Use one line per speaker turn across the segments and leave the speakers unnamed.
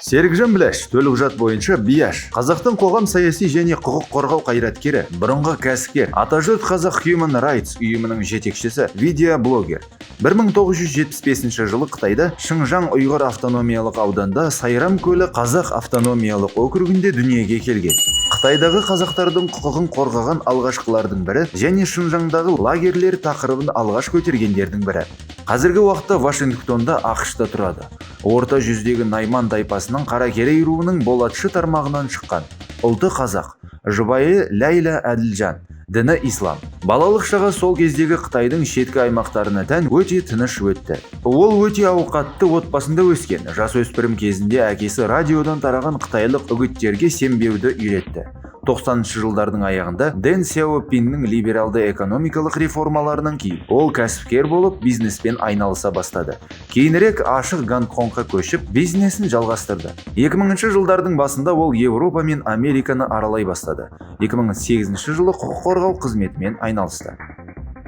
Серікжан Біләш, төлқұжат бойынша Бияш, қазақтың қоғам, саяси және құқық қорғау қайраткері, бұрынғы кәсіпкер, Атажұрт Қазақ Human Rights ұйымының жетекшісі, видеоблогер. 1975 жылы Қытайда Шыңжаң ұйғыр автономиялық ауданда, Сайрам көлі қазақ автономиялық округінде дүниеге келген. Қытайдағы қазақтардың құқығын қорғаған алғашқылардың бірі және Шыңжаңдағы лагерлер тақырыбын алғаш көтергендердің бірі. Қазіргі уақытта Вашингтонда, АҚШ-та тұрады. Орта жүздегі Найман тайпасының Қаракерей руының Болатшы тармағынан шыққан. Ұлты қазақ. Жұбайы Ләйла Әділжан. Діні ислам. Балалық шағы сол кездегі Қытайдың шеткі аймақтарына тән өте тыныш өтті. Ол өте ауқатты отбасында өскен. Жасөспірім кезінде әкесі радиодан тараған қытайлық үгіттерге сенбеуді үйретті. 90 жылдардың аяғында Дэн Сяопиннің либералды экономикалық реформаларынан кейін ол кәсіпкер болып, бизнеспен айналыса бастады. Кейінірек ашық Гонконгқа көшіп, бизнесін жалғастырды. 2000 жылдардың басында ол Еуропа мен Американы аралай бастады. 2008 жылы құқық қорғау қызметімен айналысты.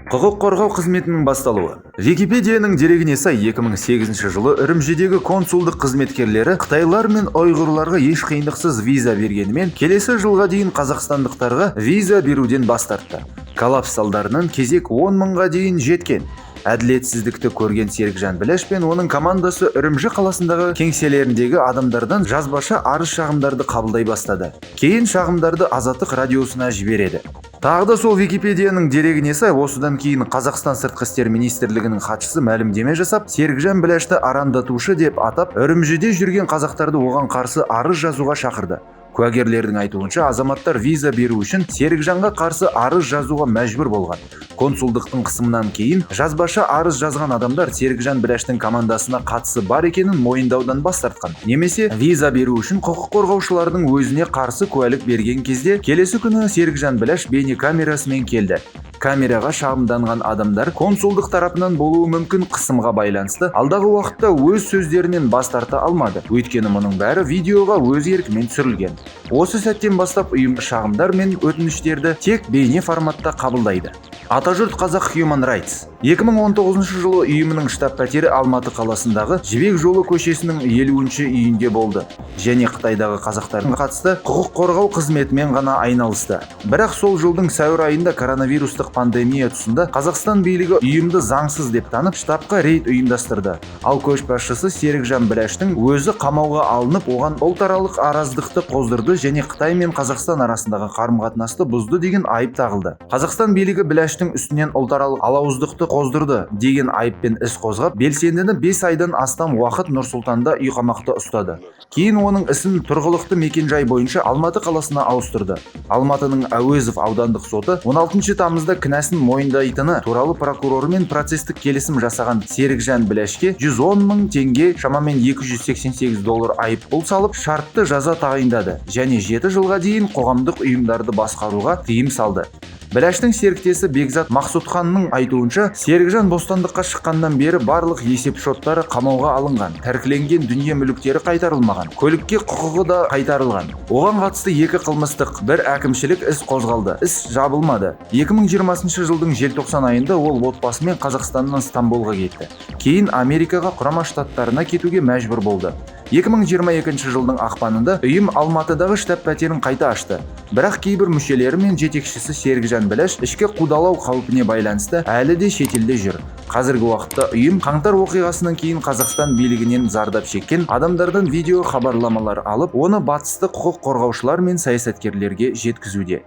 Құқық қорғау қызметінің басталуы. Википедияның дерегіне сай, 2008 жылы Үрімжідегі консулдық қызметкерлері қытайлар мен ұйғырларға еш қиындықсыз виза бергенімен, келесі жылға дейін қазақстандықтарға виза беруден бас тартты. Коллапс салдарынан кезек 10 мыңға дейін жеткен. Әділетсіздікті көрген Серікжан Біләш пен оның командасы Үрімжі қаласындағы кеңселеріндегі адамдардан жазбаша арыз шағымдарды қабылдай бастады. Кейін шағымдарды Азаттық радиосына жібереді. Тағы да сол Википедияның дерегіне сай, осыдан кейін Қазақстан Сыртқы істер министрлігінің хатшысы мәлімдеме жасап, Серікжан Біләшті арандатушы деп атап, Үрімжіде жүрген қазақтарды оған қарсы арыз жазуға шақырды. Куәгерлердің айтуынша, азаматтар виза беру үшін Серікжанға қарсы арыз жазуға мәжбүр болған. Консулдықтың қысымынан кейін жазбаша арыз жазған адамдар Серікжан Біләштің командасына қатысы бар екенін мойындаудан бас тартқан немесе виза беру үшін құқық қорғаушылардың өзіне қарсы куәлік берген кезде, келесі күні Серікжан Біләш бейнекамерасымен келді. Камераға шағымданған адамдар консулдық тарапынан болуы мүмкін қысымға байланысты алдағы уақытта өз сөздерінен бас тарта алмады, өйткені мұның бәрі видеоға өз еркімен түсірілген. Осы сәттен бастап ұйым шағымдар мен өтініштерді тек бейне форматта қабылдайды. Атажұрт Қазақ Human Rights 2019 жылы ұйымының штаб пәтері Алматы қаласындағы Жібек жолы көшесінің 50-ші үйінде болды және Қытайдағы қазақтарға қатысты құқық қорғау қызметімен ғана айналысты. Бірақ сол жылдың сәуір айында коронавирустық пандемия тұсында Қазақстан билігі ұйымды заңсыз деп танып, штабқа рейд ұйымдастырды. Ал көшбасшысы Серікжан Біләштің өзі қамауға алынып, оған ұлтаралық араздықты қоздырды және Қытай мен Қазақстан арасындағы қарым-қатынасты бұзды деген айып тағылды. Қазақстан билігі Біләштің үстінен ұлтаралық алауыздықты қоздырды деген айыппен іс қозғап, белсендіні 5 айдан астам уақыт Нұр-Сұлтанда үй қамақта ұстады. Кейін оның ісін тұрғылықты мекенжай бойынша Алматы қаласына ауыстырды. Алматының Әуезов аудандық соты 16 тамызда кінәсін мойындайтыны туралы прокурормен процестік келісім жасаған Серікжан Біләшке 110 мың теңге, шамамен 288 доллар айыппұл салып, шартты жаза тағайындады және 7 жылға дейін қоғамдық ұйымдарды басқаруға тыйым салды. Біләштің серіктесі Бекзат Мақсұтханның айтуынша, Серікжан бостандыққа шыққаннан бері барлық есеп шоттары қамауға алынған, тәркіленген дүние мүліктері қайтарылмаған, көлікке құқығы да қайтарылған. Оған қатысты екі қылмыстық, бір әкімшілік іс қозғалды, іс жабылмады. 2020 жылдың желтоқсан айында ол отбасымен Қазақстаннан Стамбулға кетті. Кейін Америкаға, Құрама Штаттарына кетуге мәжбүр болды. 2022 жылдың ақпанында ұйым Алматыдағы штаб пәтерін қайта ашты. Бірақ кейбір мүшелері мен жетекшісі Серікжан Біләш ішкі қудалау қаупіне байланысты әлі де шетелде жүр. Қазіргі уақытта ұйым қаңтар оқиғасынан кейін Қазақстан билігінен зардап шеккен адамдардан видео хабарламалар алып, оны батыстық құқық қорғаушылар мен саясаткерлерге жеткізуде.